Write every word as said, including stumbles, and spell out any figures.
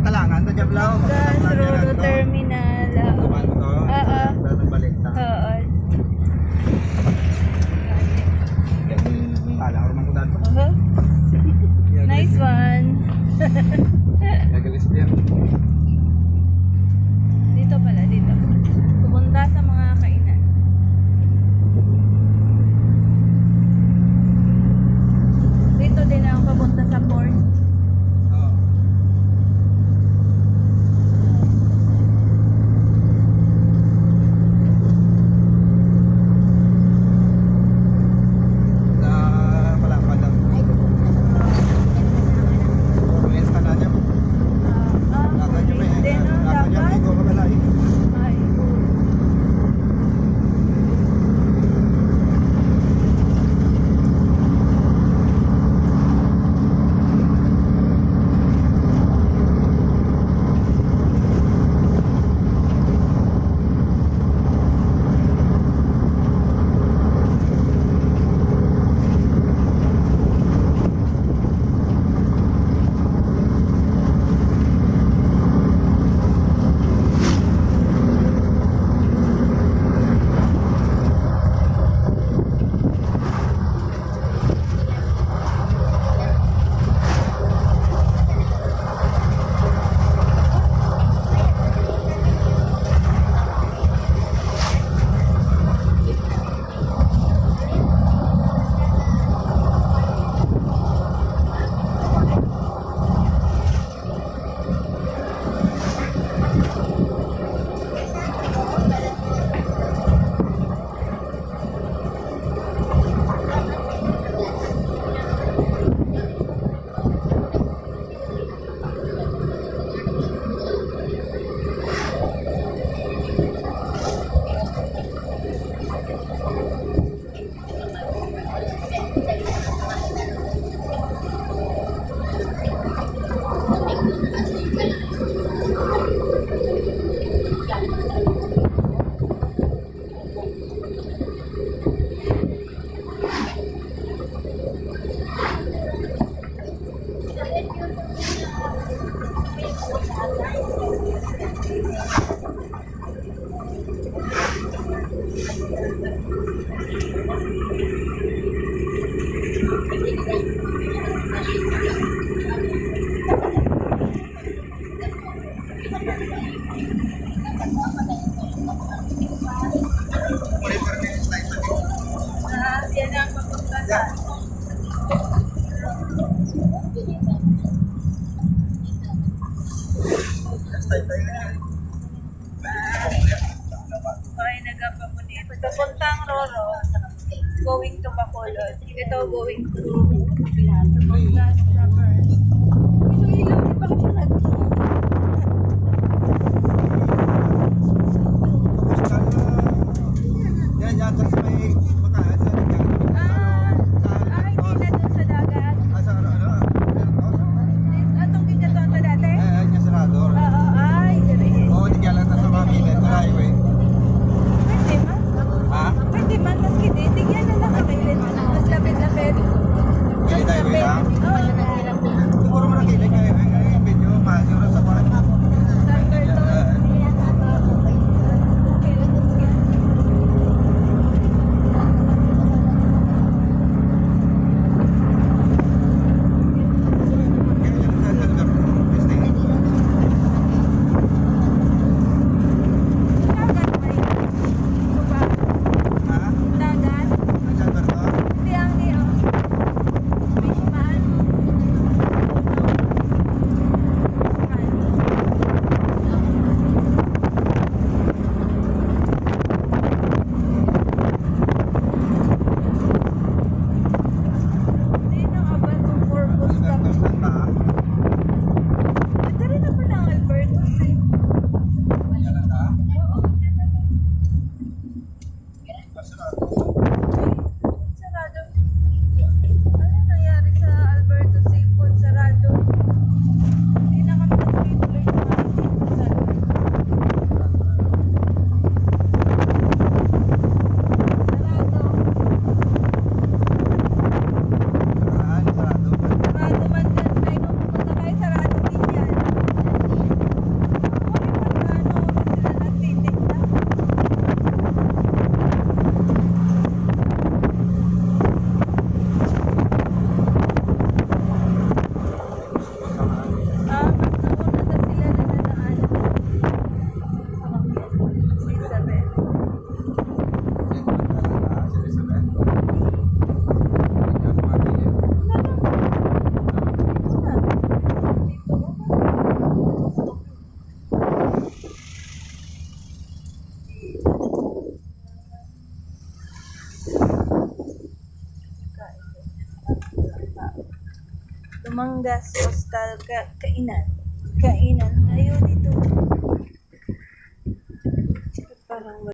Talangan, ta Jablaw. Gas, Roro Terminal. Kuman to. Oo. Dapat balik ta. Oo. Kala ko naman ko daan. Aha. Nice one. Nagalis niya. Dito pala, dito. Pupunta sa mga kainan. Dito din ang papunta sa port. Oo. Sa Palapad lang. Ay, gusto ko na sa mga Puro instant na dyan. Ah, ah, Nasa dyan, eh. Pwede, no? Nasa dyan, Dapat. Ikaw ka pala, eh. Ay, oo. Ah, yan ang papunta sa Okay, nagapapunit. Papuntang Roro, going to Bacolod. Ito, going to Batangas proper. Iloilo, di pa kami nagto. Yan, yan, sa may Bataan, sa may Ah, ah, hindi na dun sa dagat. Ah, sa ano, ano? Atong ginkadtuan ta dati? Eh, ay, niya sarado. Oo, ay, dire. Oo, di kaya lang sa mga kilid, sa highway. Pwede man. Ha? Pwede man, mas kini. Tigyan na lang sa kilid. Mas lapit-lapit. Lumanggas, hostal, ka, kainan. Kainan tayo dito.